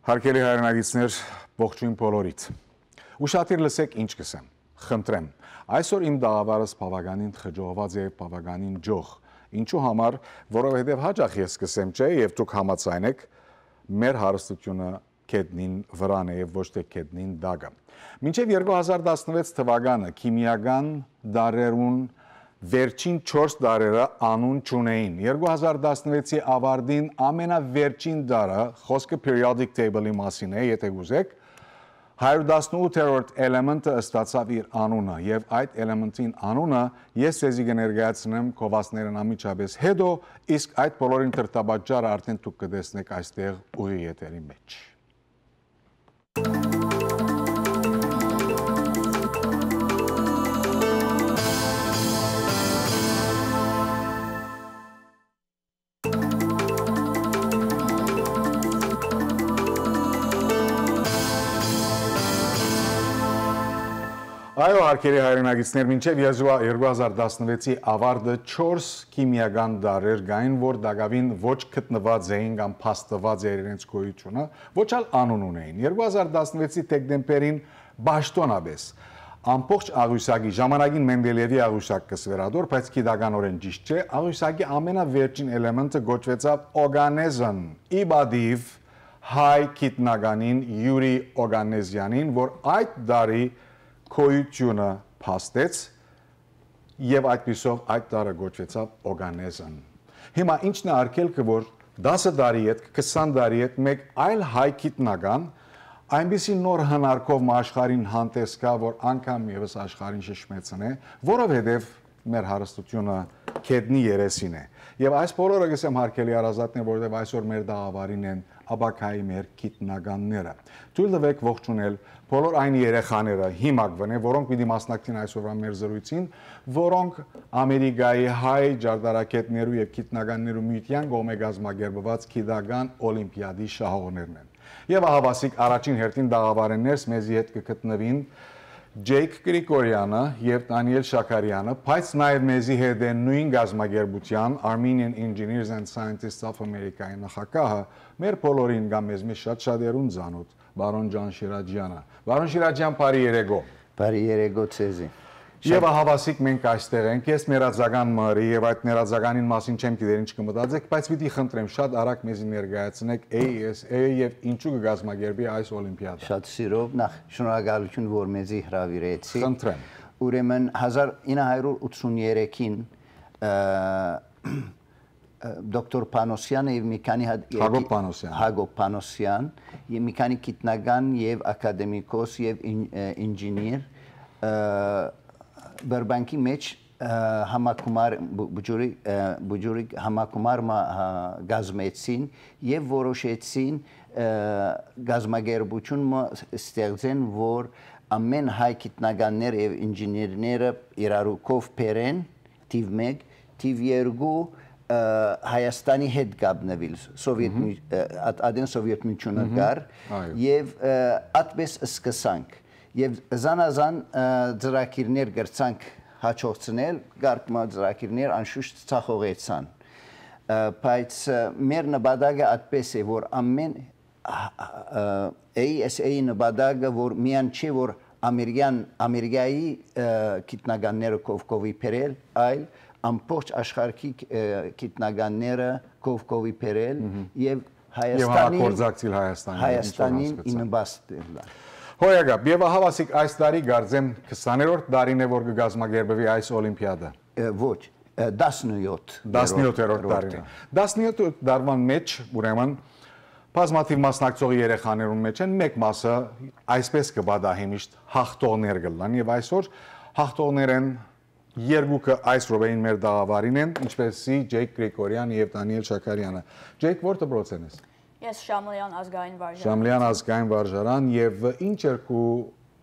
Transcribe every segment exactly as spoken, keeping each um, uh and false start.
Հարգելի հայրենակիցներ, ողջույն բոլորիդ։ Ուշադիր լսեք ինչ կ'ըսեմ։ Խնդրեմ, այսօր իմ տաղաւարս բաւականին խճողուած է եւ բաւականին ճոխ։ Ինչու համար, որովհետեւ յաճախ ես կ'ըսեմ, չէ, եւ դուք համաձայն էք, մեր հարստութիւնը գետնին վրան է եւ ոչ թէ գետնին տակը։ Մինչեւ երկու հազար տասնվեց թուականը քիմիական տարերուն վերջին չորս տարերը անուն չունէին։ Երկու հազար տասնվեցի ավարտին ամենավերջին տարը, խօսքը periodic table-ի մասին է, եթէ կ'ուզէք, հարիւր տասնութերորդ էլեմենտը ստացաւ իր անունը, եւ այդ էլեմենտին անունը ես ձեզի կը ներկայացնեմ գովազդներէն անմիջապէս հետո, իսկ այդ բոլորին դրդապատճառը արդեն դուք կը տեսնէք այստեղ ուղի եթերի մեջ։ Այո, հարգելի հայրենակիցներ, մինչեւ երկու հազար տասնվեցի ավարտը չորս քիմիական տարրեր կային, որ տակաւին ոչ գտնուած էին կամ փաստուած էր իրենց գոյությունը, ոչ ալ անուն ունեին։ Երկու հազար տասնվեցի դեկտեմբերին պաշտոնապէս ամբողջ աղյուսակի, ժամանակին Մենդելեևի աղյուսակ կը սվերադոր, բայց գիտականորեն ճիշտ չէ, աղյուսակի ամենավերջին էլեմենտը կոչուեցաւ օրգանեզմ, ի պատիւ հայ գիտնականին Յուրի Օգանեզեանին, որ այդ տարի գոյությունը փաստեց, եւ այդպիսով այդ տարը կոչուեցաւ Օգանեզն։ Հիմա ի՞նչն է արգելքը, որ տասը տարի հետ, քսան տարի հետ, մէկ այլ հայ գիտնական այնպիսի նոր հնարքով մը աշխարհին հանդէս գայ, որ անգամ եւս աշխարհին շշմեցնէ, որովհետեւ մեր հարստությունը գետնի երեսին է։ Եւ այս բոլորը կ'ըսեմ, հարգելի հարազատներ, որովհետեւ այսօր մեր տաղաւարին են ապագայի մեր գիտնականները։ Թոյլ տուէք ողջունել բոլոր այն երեխաները, հիմա կ'ըսեմ, որոնք պիտի մասնակցին այսօրվա մեր զրոյցին, որոնք Ամերիկայի հայ ճարտարագէտներու եւ գիտնականներու միութեան կողմէ կազմակերպուած գիտական օլիմպիադի շահողներն են։ Եւ ահավասիկ առաջին հերթին տաղաւարէն ներս մեզի հետ կը գտնուին Ջեյք Գրիգորյանը եւ Տանիել Շաքարյանը, բայց նաեւ մեզի հետ են նոյն կազմակերպութեան Armenian Engineers and Scientists of America-ի նախագահը, մեր բոլորին կամ մեզմէ շատ շատերուն ծանօթ, պարոն Ջան Շիրաջյանը։ Պարոն Շիրաջյան, բարի երեկո։ Բարի երեկո ձեզի։ Եւ ահավասիկ մենք այստեղ ենք։ Ես ներածական մը ըրի եւ այդ ներածականին մասին չեմ գիտեր ինչ կը մտածեք, բայց պիտի խնդրեմ շատ արագ մեզի ներկայացնեք A E S A-ը եւ ինչու կը կազմակերպի այս օլիմպիադը։ Շատ սիրով, նախ շնորհակալություն, որ մեզի հրավիրեցի։ Խնդրեմ։ Ուրեմն հազար ինը հարյուր ութսուն երեքին, ը, ը, դոկտոր Փանոսյանը եւ մի քանի հատ Հակոբ Փանոսյան։ Հակոբ Փանոսյան եւ մի քանի գիտնական եւ ակադեմիկոս եւ ին-, ը, ինժեներ, ը, Բերբանկի մեջ, ը, համագումար, Բու-, Բուջուրի, ը, Բուջուրի համագումար մը, հա, կազմեցին եւ որոշեցին, ը, կազմակերպություն մը ստեղծեն, որ ամեն հայ գիտնականներ եւ ինժեներները իրարու կողք բերեն, թիվ մեկ, թիվ երկու, ը, Հայաստանի հետ կապ նուիլ, Սովետ Մհմ։ Միու-, ը, ատ-, ատեն Սովետ Միութիւնը Մհմ։ Կար, այո։ Եւ, ը, ատպէս սկսանք։ Եւ զանազան, ը, ծրագիրներ կրցանք հաջողցնել, կարգ մը ծրագիրներ անշուշտ ցախողեցան։ Ը, բայց, ը, մեր նպատակը ատպէս է, որ ամեն, ը, ը, A E S A-ի նպատակը, որ միայն չէ, որ ամերիկյան, ամերիկայի, ը, գիտնականները կողք կողի բերել, այլ ամբողջ աշխարհի, ը, գիտնականները կողք կողի բերել Մհմ։ Եւ Հայաստանին, Եւ համագործակցիլ Հայաստանին, Հայաստանին ինչու հասկացա։ Ի նպաստ ըլլայ։ Հոյակապ, եւ ահավասիկ այս տարի, կարծեմ, քսաներորդ տարին է, որ կը կազմակերպվի այս օլիմպիադը։ Ը, ոչ, ը, տասնյոթ Տասնյոթերորդ տարին է։ Տասնյոթ տարվան մեջ, ուրեմն, բազմաթիվ մասնակցող երեխաներուն մեջ են, մեկ մասը այսպես կը պատահի միշտ հաղթողներ կ'ըլլան, եւ այսօր հաղթողներ են երկուքը այս րոպեին մեր տաղավարին են, ինչպեսզի Ջեյք Գրիգորյան եւ Տանիել Շաքարյանը։ Ջեյք, որ դպրոցեն ես։ Ես Շամլեան ազգային վարժարան։ Շամլեան ազգային վարժարան, եւ ինչ էր քու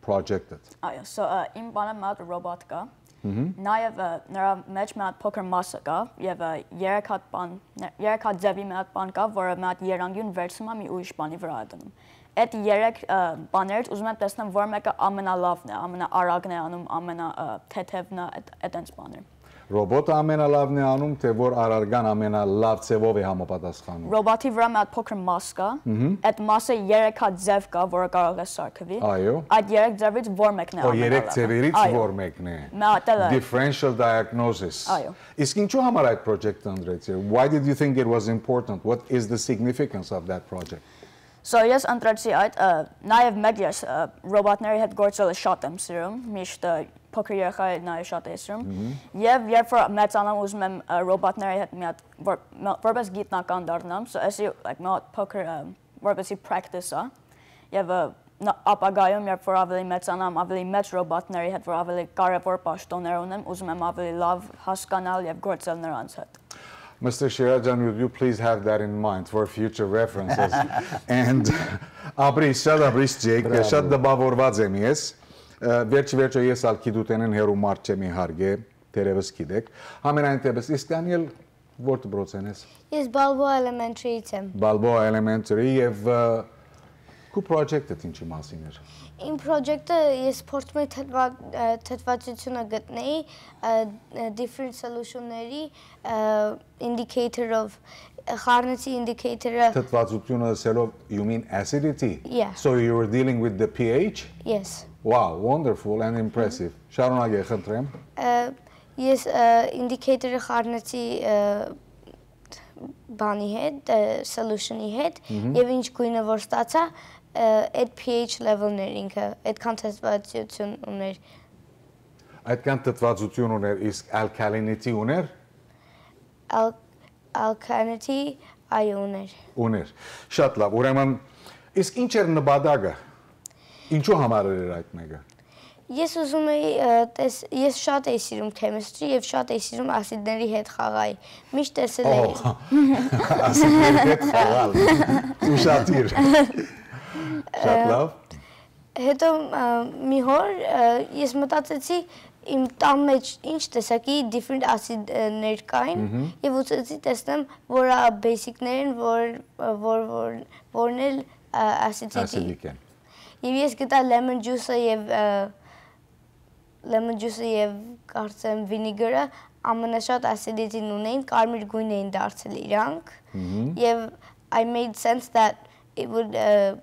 project-դ։ Այո, so, ը, իմ բանը մի հատ ռոբոտ կա։ Մհմ։ Նաեւ, ը, նրա մեջ մի հատ փոքր մասը կա, եւ, ը, երեք հատ բան, ը, երեք հատ ձեւի մի հատ բան կա, որը մի հատ երանգիւն վերցնում է, մի ուրիշ բանի վրա է դնում։ Այդ երեք, ը, բաներից ուզում եմ տեսնեմ, որ մեկը ամենալավն է, ամենաարագն է անում, ամենա, ը, թեթեւն է, այդ, այդենց բաներ։ Ռոբոտը ամենալավն է անում, թե որ առարկան ամենալավ ձևով է համապատասխանում։ Ռոբոտի վրա մի հատ փոքր մաս կա, Մհմ։ Այդ մասը երեք հատ ձև կա, որը կարող է սարքուի։ Այո։ Այդ երեք ձևից որ մեկն է Ո, երեք ամենալավը։ ձևերից Այո։ որ մեկն է։ Մի հատ էլ է։ Differential diagnosis։ Այո։ Իսկ ինչու համար այդ project-ը ընտրեցի։ Why did you think it was important? What is the significance of that project? So, ես ընտրեցի այդ, ը, նաև մեկ ես, ը, ռոբոտների հետ գործելը շատ եմ սիրում, միշտ, ը, փոքր երեխայի նաև շատ էի սիրում։ Մհմ։ Եվ երբ որ մեծանամ, ուզում եմ, ը, ռոբոտների հետ մի հատ, որ-, մը-, որպես գիտնական դառնամ, so, էսի, like, մի հատ փոքր, ը, որպեսի practice ա, և, ը, ն-, ապագայում, երբ որ ավելի մեծանամ, ավելի մեծ ռոբոտների հետ, որ ավելի կարևոր պաշտոններ ունեն, ուզում եմ ավելի լավ հասկանալ և գործել նրանց հետ։ Mister Shirajan, would you please have that in mind for future references? And ապրիս, շատ ապրիս, Ջեյք, Բրավո։ շատ տպավորված եմ ես։ Ը, վերջի վերջո ես ալ գիտութենէն հեռու մարդ չեմ, իհարկե, դերևս գիտեք։ Համենայն դեպս, իսկ Դանիել, որ դպրոցեն ես։ Ես Balboa Elementary-ից եմ։ Balboa Elementary և, ը, քու project-ը ինչի մասին էր։ Իմ project-ը ես փորձում եմ թթվա-, ը, թթվածությունը գտնեի, ը, ը, different solution-ների, ը, indicator of, խառնեցի indicator-ը։ Թթվածությունը ասելով, you mean acidity? Yeah. So you were dealing with the pH? Yes. Wow, wonderful and impressive. Շարունակե, խնդրեմ։ Ը, ես, ը, indicator-ը խառնեցի, ը, բանի հետ, ը, solution-ի հետ, Մհմ։ և ինչ գույնը որ ստացա, ը, այդ pH level-ն էր ինքը, այդքան թթվածություն ուներ։ Այդքան թթվածություն ուներ, իսկ alkalinity ուներ։ Al-, alkalinity, այո, ուներ։ Ուներ։ Շատ լավ, ուրեմն, իսկ ինչ էր նպատակը։ Ինչու համար էր այդ մեկը։ Ես ուզում էի, ը, տես-, ես շատ էի սիրում chemistry և շատ էի սիրում ասիդների հետ խաղալ։ Միշտ տեսել էի։ Ահա, ասիդների հետ խաղալ։ Ուշադիր։ Շատ լավ։ Հետո, ը, մի օր, ը, ես մտածեցի իմ տան մեջ ինչ տեսակի different acid-ներ կային Մհմ։ և ուզեցի տեսնեմ, որ ա basic-ներ են, որ, որ, որ, որն էլ, ը, acidity։ Acidic են։ Եվ ես գտա lemon juice-ը և, ը, lemon juice-ը և կարծեմ vinegar-ը ամենաշատ acidity-ն ունեին, կարմիր գույն էին դարձել իրանք։ Մհմ։ Եվ I made sense that it would, uh,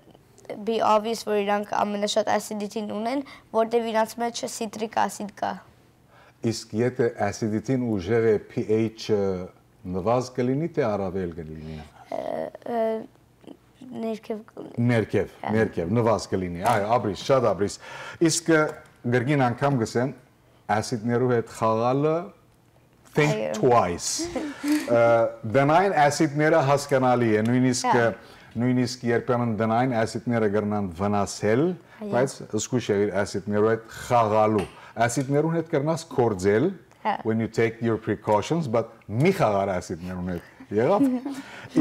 be obvious որ իրանք ամենաշատ acidity-ն ունեն, որտեւ իրանց մեջ citric acid կա։ Իսկ եթե acidity-ն ուժեղ է, pH-ը նվազ կլինի, թե առավել կլինի։ Ը, ը, ներքև կլինի։ Ներքև, Հա։ ներքև, նվազ կլինի։ Այո, ապրիս, շատ ապրիս։ Իսկ, ը, կրկին անգամ կսեմ, acid-ներու հետ խաղալը, think Այո։ twice։ Ը, տնային acid-ները հասկանալի է, նույնիսկ, Հա։ ը, նույնիսկ երբեմն տնային acid-ները կրնան վնասել, Այո։ բայց զգուշ եղիր acid-ներու հետ խաղալու։ Acid-ներուն հետ կրնաս կործել, Հա։ when you take your precautions, but մի խաղար acid-ներուն հետ։ Եղավ։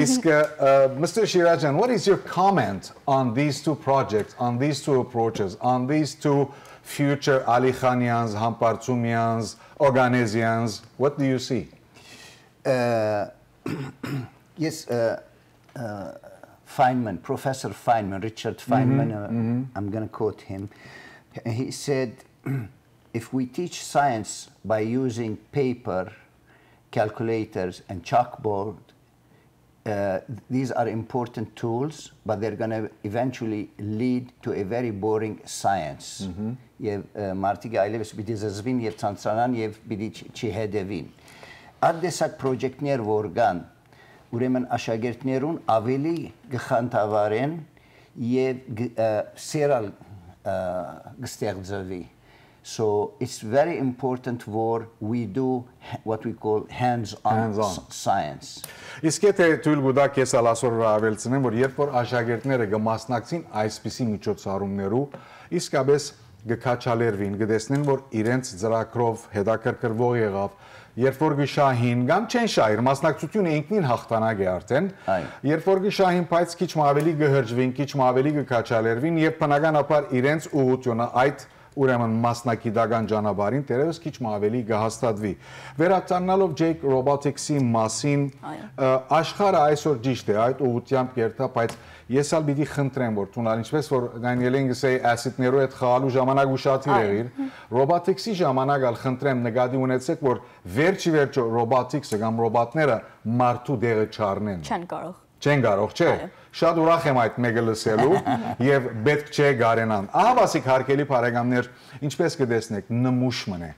Իսկ, ը, ը, Mister Shirajan, what is your comment on these two projects, on these two approaches, on these two future Ալիխանեանց, Համբարձումեանց, Օգանեզեանց, what do you see? Uh, yes, uh, uh, Feynman, Professor Feynman, Richard Feynman, Mhm, uh, mhm. I'm gonna quote him. He said, "If we teach science by using paper, calculators, and chalkboard, uh, these are important tools, but they're gonna eventually lead to a very boring science." Mhm. Եվ, ը, մարդիկ այլևս պիտի զզվին եւ ցանցանան եւ պիտի չ-, չհետեւին։ Այդ տեսակ պրոյեկտներ որ կան, ուրեմն աշակերտներուն ավելի կխանդավառեն եւ ગ-, ը, սեր ալ, ը, կստեղծվի։ So it's very important որ we do h-, what we call hands-on Hands-on. s-, science. Իսկ եթե թույլ կուտաք, ես ալ ասոր վրա ավելցնեմ, որ երբ որ աշակերտները կմասնակցին այսպիսի միջոցառումներու, իսկապես կքաչալերվին, կտեսնեն, որ իրենց ծրագրով հետաքրքրվող եղավ, երբ որ կշահին կամ չեն շահիր, մասնակցությունը ինքնին հաղթանակ է արդեն, Այո։ երբ որ կշահին, բայց քիչ մը ավելի կհրճվին, քիչ մը ավելի կքաչալերվին եւ բնականաբար իրենց ուղղությունը այդ, ուրեմն, մասնագիտական ճանապարհին, թերևս քիչ մը ավելի կհաստատվի։ Վերադառնալով Jake Robotics-ի մասին, Այո։ ը, աշխարհը այսօր ճիշտ է, այդ ուղղությամբ կերթա, բայց Ես ալ պիտի խնդրեմ, որ դուն ալ, ինչպես որ Դանիելին գսեի, asset-ներու հետ խաղալու ժամանակ ուշադիր Այո։ եղիր, robotics-ի ժամանակ ալ խնդրեմ, նկատի ունեցեք, որ վերջի վերջո robotics-ը կամ ռոբոտները մարդու դեղը չառնեն։ Չեն կարող։ Չեն կարող, չէ՞։ Այո։ Շատ ուրախ եմ այդ մեկը լսելու և պետք չէ գարենան։ Ահա, ասիկ, հարգելի բարեկամներ, ինչպես կտեսնեք, նմուշ մնե,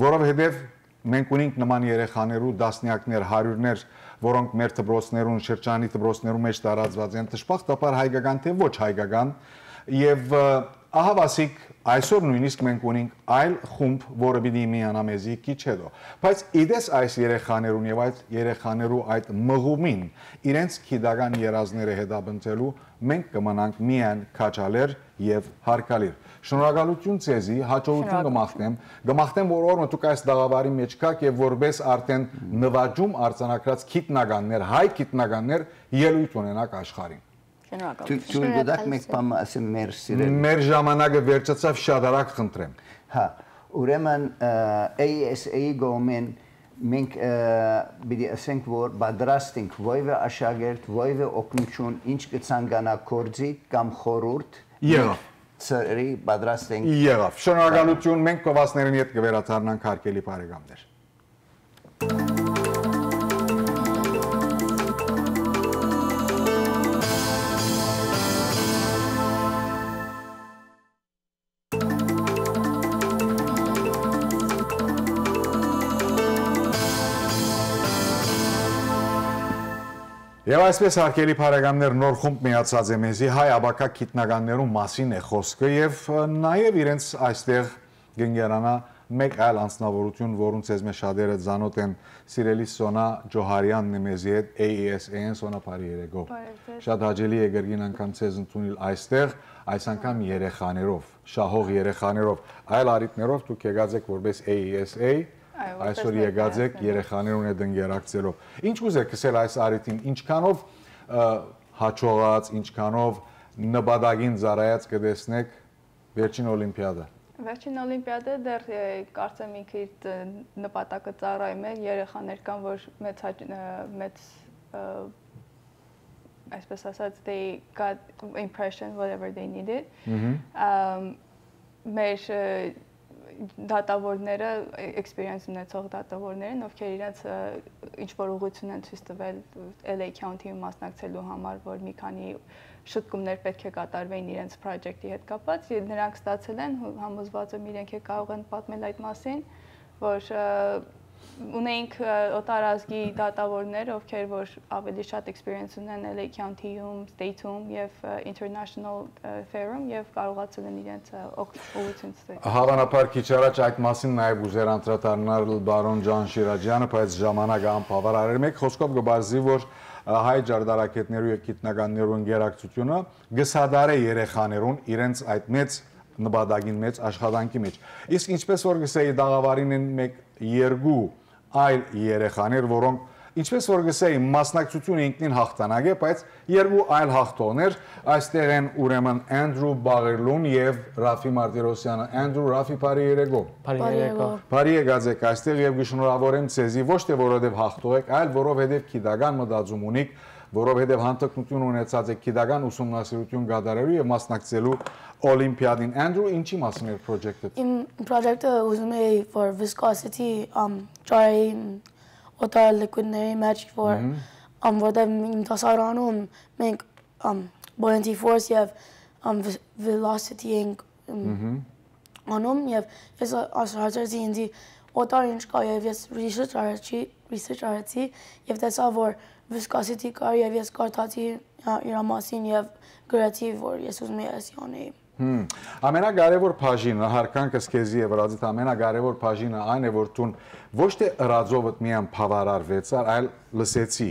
որովհետև մենք ունենք նման երեխաներու տասնյակներ, հարիւրներ, որոնք մեր դպրոցներուն, շրջանի դպրոցներու մէջ տարածուած են, դժբախտաբար հայկական թէ ոչ հայկական, և, ը, ահա, ասիկ, այսօր նույնիսկ մենք ունենք այլ խումբ, որը պիտի միանայ մեզի քիչ հետո։ Բայց ի դես այս երեխաներուն և այդ երեխաներու այդ մղումին իրենց գիտական երազները հետապնդելու մենք կը մնանք միայն քաջալեր և հարգալիր։ Շնորհակալություն ձեզի, հաջողություն կը Շնորհակալություն։ մաղթեմ, կը մաղթեմ, որ օրը դուք այս տաղավարի մէջ գաք և որպես արդեն նվաճում արձանագրած գիտնականներ, հայ գիտնականներ ելոյթ ունենաք աշխարհին։ Շնորհակալություն։ Թույլ, թույլ կտաք մեկ բան ասեմ մեր սիրելի։ Մեր ժամանակը վերջացավ, շատ արագ խնդրեմ։ Հա, ուրեմն, ը, A E S A-ի կողմէն մենք, ը, պիտի ասենք, որ պատրաստ ենք որևէ աշակերտ, որևէ օգնություն, ինչ կը ցանկանայ գործի կամ խորհուրդ, Եղավ։ մենք ծրի պատրաստ ենք։ Եղավ։ Շնորհակալություն, մենք կովասներուն հետ կվերադառնանք, հարգելի բարեկամներ։ Եվ այսպես, հարգելի բարեկամներ, նոր խումբ միացած է մեզի, հայ ապագայ գիտնականներու մասին է խոսքը, և, ը, նաև իրենց այստեղ կ'ընկերանայ մեկ այլ անձնաւորութիւն, որուն ձեզմէ շատերը ծանօթ են, սիրելի Սոնա Ջոհարեանն է մեզի հետ, A E S A-ն։ Սոնա, բարի երեկո։ Բարև ձեզ։ Շատ հաճելի է կրկին անգամ ձեզ ընդունել այստեղ, այս անգամ երեխաներով, շահող երեխաներով։ Այլ առիթներով դուք եկած եք որպես A E S A, Այո, որպես այսօր եկած եք ներկայացնելու։ երեխաներուն հետ ընկերակցելով։ Ինչ կուզեք ասել այս առիթին, ինչքանով, ը, հաջողած, ինչքանով նպատակին ծառայած կտեսնեք վերջին Օլիմպիադը։ Վերջին Օլիմպիադը դեռ, ը, կարծեմ ինքը իր, ը, նպատակը ծառայում է, երեխաներ կան, որ մեծ հաճ-, ը, մեծ, ը, այսպես ասած, they got impression, whatever they needed։ Մհմ։ Ամ, մեր, ը, դատավորները, experience ունեցող դատավորներ են, ովքեր իրենց, ը, ինչ որ ուղղություն են ցույց տվել L A County-ում մասնակցելու համար, որ մի քանի շտկումներ պետք է կատարվեին իրենց project-ի հետ կապված, և նրանք ստացել են, հո-, համոզված եմ, իրենք է կարող են պատմել այդ մասին, որ, ը, ունենք, ը, օտարազգի դատավորներ, ովքեր որ ավելի շատ experience ունեն L A County-ում, state-ում և, ը, international, ը, fair-ում, և կարողացել են իրենց, ը, օգ-, ուղղություն ցույց տալ։ Հավանաբար քիչ առաջ այդ մասին նաև ուզեր անդրադառնալ պարոն Ջան Շիրաջյանը, բայց ժամանակը անբավարար էր։ Մեկ խոսքով կը պարզի, որ, ը, հայ ճարտարագետներու և գիտնականներու ընկերակցությունը կը սատարէ երեխաներուն իրենց այդ մեծ նպատակին, մեծ աշխատանքի մեջ։ Իսկ ինչպես որ կսեի, տաղավարին են մեկ երկու այլ երեխաներ, որոնք, ինչպես որ կսեի, մասնակցությունը ինքնին հաղթանակ է, բայց երկու այլ հաղթողներ այստեղ են, ուրեմն Andrew Bagerlun և Rafi Martirosyan-ը։ Andrew, Rafi, բարի երեկո։ Բարի Բարի երեկո։ երեկո։ Բարի եկած եք այստեղ և կշնորհավորեմ ձեզի ոչ թե որովհետև հաղթող եք, այլ որովհետև գիտական մտածում ունիք, որովհետև հանդգնություն ունեցած եք գիտական ուսումնասիրություն կատարելու և մասնակցելու Օլիմպիադին։ Andrew, ինչի՞ մասին էր project-ը։ Իմ project-ը ուզում էի, որ viscosity, ամ, ճարեի, մ, օտար liquid-ների մեջ, որ, Մհմ։ ամ, որտեղ իմ դասարանում մենք, ամ, buoyancy force և, ամ, ve-, velocity ենք, ամ, Մհմ։ անում, և ես ա-, ա-, հարցրեցի ինձի օտար ինչ կա, և ես research արեցի, research արեցի, և տեսա, որ viscosity կար, և ես կարդացի, ա, իրա մասին, և գրեցի, որ ես ուզում էի էսի անեի։ Հմ, ամենակարևոր բաժինը, հարգանքս քեզի եւ Ռադիթ, ամենակարևոր բաժինը այն է, որ դուն ոչ թե ըրածովդ միայն բավարարվեցար, այլ լսեցի,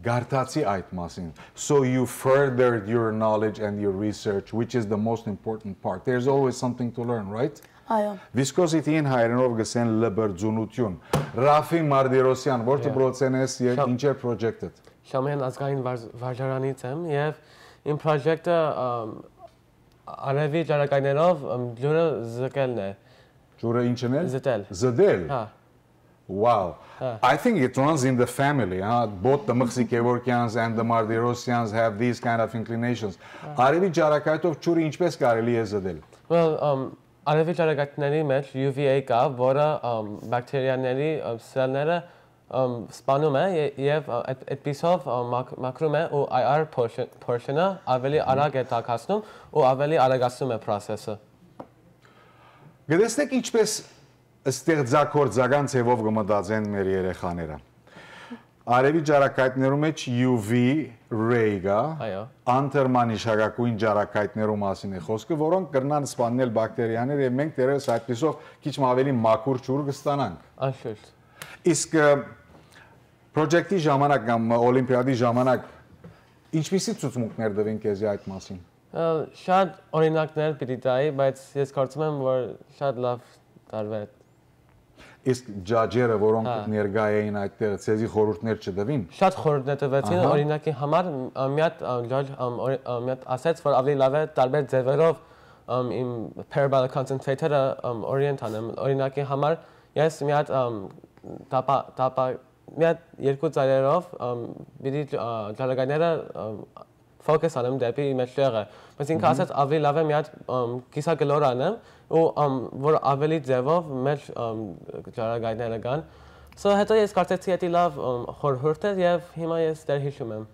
կարդացի այդ մասին։ So you furthered your knowledge and your research, which is the most important part. There's always something to learn, right? Այո։ Viscosity-ին հայերենով կսեն լպրծունություն։ Ռաֆի Մարտիրոսյան, որ Շա-, դպրոցեն ես եւ շա-, ինչեր project-դ։ Շամեան ազգային վար-, վարժարանից եմ եւ իմ project-ը, ըմ, արեւի ճառագայներով, ըմ, ջուրը զգելն է։ Ջուրը ինչն է։ Զտել։ Զտել։ Հա։ Wow. I think it runs in the family, huh? Both the Mexicaborgians and the Martirosians have these kind of inclinations. Արեւի ճառագայթով ջուրը ինչպես կարելի է զտել։ Well, um, արեւի ճառագայթների մեջ U V A կա, որը, um, բակտերիաների, um, սելները, um, սպանում է ե-, եւ, uh, այդ-, այդպիսով, um, մակ-, մաքրում է ու I R portion-, portion-ը ավելի արագ է տաքացնում ու ավելի արագացնում է process-ը։ Գտեսնեք ինչպես ստեղծագործական ձևով կը մտածեն մեր երեխաները։ Արեւի ճառագայթներու մեջ U V ray կա, Այո։ Անթերմանիշակագոյն ճառագայթներու մասին է խոսքը, որոնք կրնան սպաննել բակտերիաներ եւ մենք դեռեւս այդպիսով քիչ մը ավելի մաքուր ջուր կստանանք։ Անշուշտ։ Իսկ, ը, պրոյեկտի ժամանակ կամ օլիմպիադի ժամանակ ինչպիսի ցուցմունքներ տվին քեզի այդ մասին։ Ը, շատ օրինակներ պիտի տայի, բայց ես կարծում եմ, որ շատ լավ տարբեր Իսկ ջաջերը, որոնք Հա։ ներկայ էին այդտեղ, ցեզի խորհուրդներ չտվին։ Շատ խորհուրդներ տվեցին, Ահա։ օրինակի համար, մ, ա, մի հատ, ա, ջաջ, ամ, օրի-, ա, մի հատ ասեց, որ ավելի լավ է տարբեր ձևերով, ամ, իմ parabolic concentrator-ը, ամ, orient անեմ։ Օրինակի համար, ես մի հատ, ամ, տապա-, տապա-, մի հատ երկու ծայրերով, ամ, պիտի ջ-, ա, ճառագայթները, ամ, focus անեմ դեպի մեջտեղը։ Բայց ինքը Մհմ։ ասաց, ավելի լավ է մի հատ, ամ, կիսակլոր անեմ, ու, ամ, որ ավելի ձևով մեջ, ամ, ճառագայթները կան։ So, հետո ես կարծեցի, էդի լավ, ամ, խորհուրդ է, եւ հիմա ես դեռ հիշում եմ։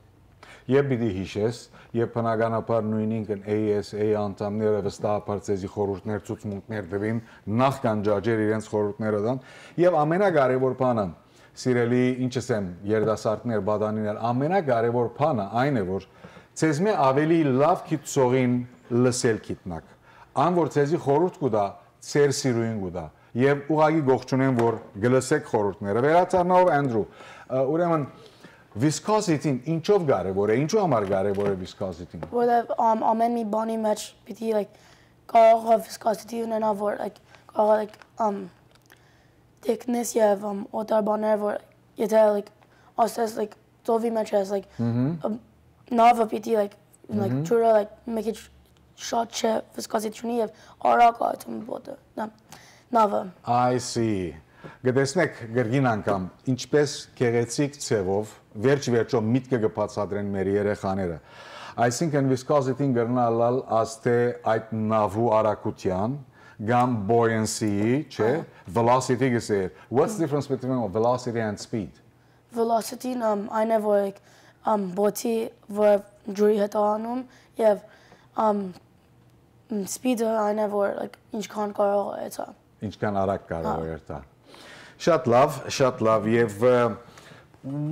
Երբ պիտի հիշես, երբ բնականաբար նույն ինքն A S A անդամները վստահաբար ցեզի խորհուրդներ, ցուցմունքներ տվին, նախքան ջաջեր իրենց խորհուրդները տան, եւ ամենակարեւոր բանը, սիրելի, ինչ ասեմ, երիտասարդներ, պատանիներ, ամենակարեւոր բանը այն է, որ ցեզմէ ավելի լավ գիտցողին լսել գիտնաք։ Ան, որ ցեզի խորհուրդ կու տայ, ձեր սիրոյն կու տայ։ Եւ ուղղակի գողջունեմ, որ կը լսեք խորհուրդները։ Վերադառնալով Andrew, ը, ուրեմն, viscosity-ն ինչով կարեւոր է, ինչու համար կարեւոր է viscosity-ն։ Որովհետև, ամ, ամեն մի բանի մեջ պիտի, like, կարող է viscosity ունենա, որ, like, կարող է, like, ամ, thickness եւ, ամ, օտար բաներ, որ եթե, like, ասես, like, ծովի մեջ ես, like, Մհմ։ ամ, նավը պիտի, like, like, Մհմ։ ջուրը, like, մեկ քիչ շատ չէ, viscosity չունի եւ արագ է ածում բոտը, նա, նավը։ I see. Գտեսնեք, կրկին անգամ, ինչպես գեղեցիկ ձևով, վերջ-վերջո միտքը կը բացատրեն մեր երեխաները։ Այսինքն, viscosity-ն կրնա ըլլալ աստէ այդ նավու արագութեան, կամ buoyancy-ի, չէ՞, Ահա։ velocity կսեր։ What's the difference between velocity and speed? Velocity-ն, ամ, այն է, որ, like, ամ, բոտի, որ ջուրի հետ անում, եւ, ամ, մ, speed-ը այն է, որ, like, ինչքան կարող է, էցա։ Ինչքան արագ կարող Հա։ է երթա։ Շատ լավ, շատ լավ, եւ, ը,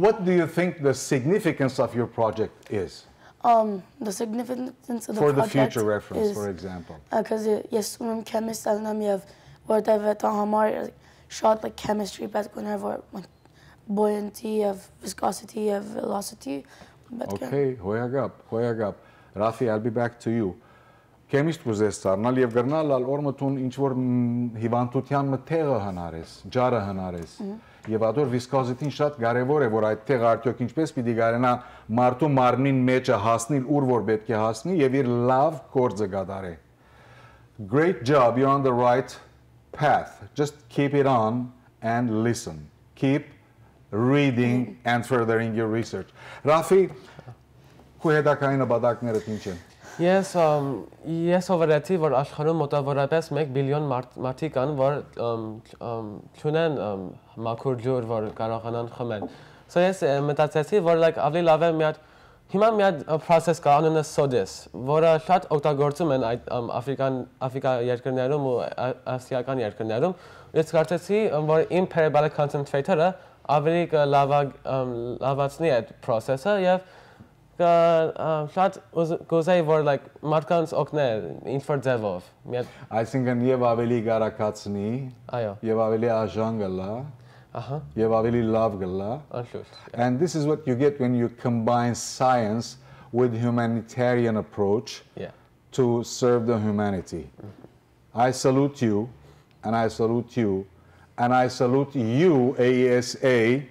what do you think the significance of your project is? Um, the significance of the For the project future reference, is, for example. uh, 'cause ես ում եմ chemist ալնեմ եւ որտեւ այդ համար շատ, like, chemistry պետք ունի, որ, like, buoyancy եւ viscosity եւ velocity պետք է Okay, հոյակապ, հոյակապ։ Rafi, I'll be back to you. Chemist կուզես դառնալ եւ կրնալ ալ օրմտուն ինչ որ, մ, հիվանդության մը տեղը հնարես, ջարը հնարես։ Մհմ։ Եւ ադոր viscosity-ն շատ կարեւոր է, որ այդ տեղը արդյոք ինչպես պիտի կարենա մարդու մարմնին մեջը հասնիլ, ուր որ պետք է հասնի, եւ իր լավ գործը կատարե։ Great job, you're on the right path. Just keep it on and listen. Keep reading and furthering your research. Rafi, քու հետագային նպատակներդ ինչ են։ Ես, ըմ, ես սովորեցի, որ աշխարհում մոտավորապես մեկ բիլիոն մարդ-, մարդիկ կան, որ, ըմ, չ-, ըմ, չունեն, ըմ, մաքուր ջուր, որ կարողանան խմել։ So ես, ը, մտածեցի, որ, like, ավելի լավ է մի հատ, հիմա մի հատ, ը, process կա, անունը SODIS, որը շատ օգտագործում են այդ, ըմ, աֆրիկան, Աֆրիկա երկրներում ու ա-, ասիական երկրներում։ Ես կարծեցի, ըմ, որ իմ parabolic concentrator-ը ավելի կլավա-, ըմ, լավացնի այդ process-ը եւ կը, ը, շատ ուզ-, կուզեի, որ, like, մարդկանց օգնե ինչ-որ ձևով։ Մի հատ Այսինքն, եւ ավելի կարակացնի, Այո։ Եւ ավելի աժան կլա, Ահա։ Եւ ավելի լավ կլա։ Անշուշտ։ And this is what you get when you combine science with humanitarian approach Yeah. to serve the humanity. I salute you, and I salute you, and I salute you, A S A,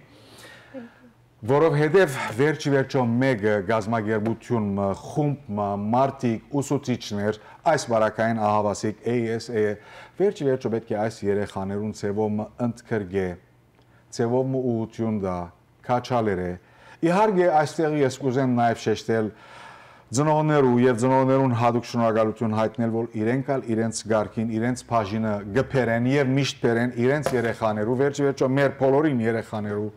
որովհետև վերջի վերջո մեկը գազམ-ագերբութիւն մը, խումբ մը, մարդիկ, ուսուցիչներ, այս բարակային ահաւասիկ A S A, վերջի վերջո պէտք է այս երեխաներուն ձևով մը ընդգրկէ, ձեւով մը ուղղութիւն տայ, քաջալերէ։ Իհարկե, այստեղ ես կ'ուզեմ նաեւ շեշտել ծնողներու եւ ծնողներուն յատուկ շնորհակալութիւն յայտնել, որ իրենք ալ իրենց կարգին, իրենց բաժինը կը բերեն եւ միշտ բերեն իրենց երեխաներու, վերջը վերջը մեր բոլորին երեխաներու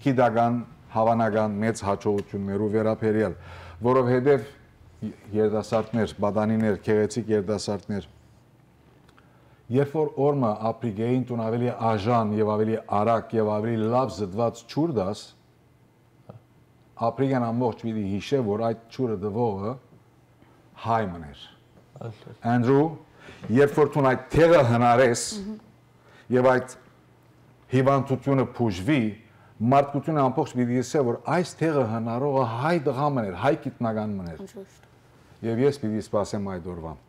գիտական, հաւանական մեծ հաջողութիւններու վերաբերյալ, որովհետեւ երիտասարդներ, պատանիներ, գեղեցիկ երիտասարդներ, երբ որ օրը մը ապրիկեին տուն ավելի աժան եւ ավելի արագ եւ ավելի լաւ զտուած ջուր տաս, ապրիկեն ամբողջ պիտի յիշէ, որ այդ ջուրը տուողը հայ մըն էր։ Անդրու, երբ որ դուն այդ տեղը հնարես եւ այդ հիվանդութիւնը բուժուի, մարդկութիւնը ամբողջ պիտի ըսէ, որ այս տեղը հնարողը հայ տղայ մըն էր, հայ գիտնական մըն էր։ Անշուշտ։ Եւ ես պիտի սպասեմ այդ օրուան։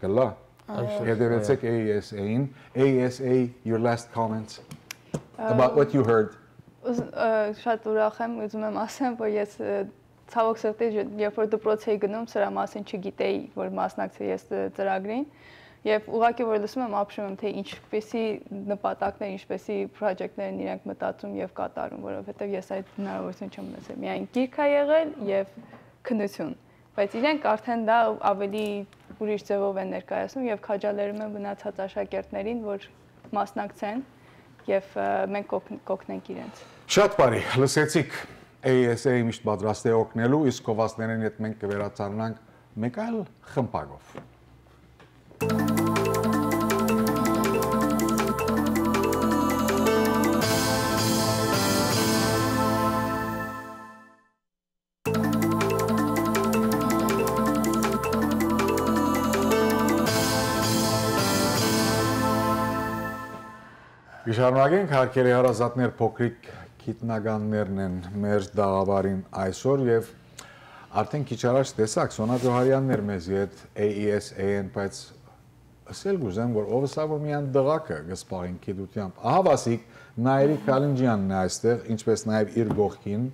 Կլա։ Անշուշտ։ Հետևեցեք A S A-ին։ A S A, your last comments about what you heard. Ուզ-, ը, շատ ուրախ եմ, ուզում եմ ասեմ, որ ես, ը, ցավոք սրտի, ਜ-, երբ որ դպրոց էի գնում, սրա մասին չգիտեի, որ մասնակցեի ես, ը, ծրագրին։ Եվ ուղղակի որ լսում եմ, ապշում եմ, թե ինչպեսի նպատակներ, ինչպեսի պրոյեկտներ են իրենք մտածում եւ կատարում, որովհետեւ ես այդ հնարավորություն չեմ ունեցել։ Միայն գիրք ա եղել եւ քննություն։ Բայց իրենք արդեն դա ավելի ուրիշ ձեւով են ներկայացնում եւ քաջալերում են մնացած աշակերտներին, որ մասնակցեն եւ, ը, մենք կօգ-, կօգնենք իրենց։ Շատ բարի, լսեցիք, A S A միշտ պատրաստ է օգնելու, իսկ կովասներէն հետ մենք կվերադառնանք մեկ այլ խմբակով։ Կը շարունակենք, հարգելի հարազատներ, փոքրիկ գիտնականներն են մեր տաղավարին այսօր եւ արդեն քիչ առաջ տեսաք, Սոնա Ջոհարեանն էր մեզի հետ A E S A-ն, բայց ըսել կ'ուզեմ, որ ով ըսաւ, որ միայն տղաքը կը զբաղին գիտությամբ։ Ահա Վասիկ Նայիրի Քալինջեանն է այստեղ, ինչպես նաեւ իր կողքին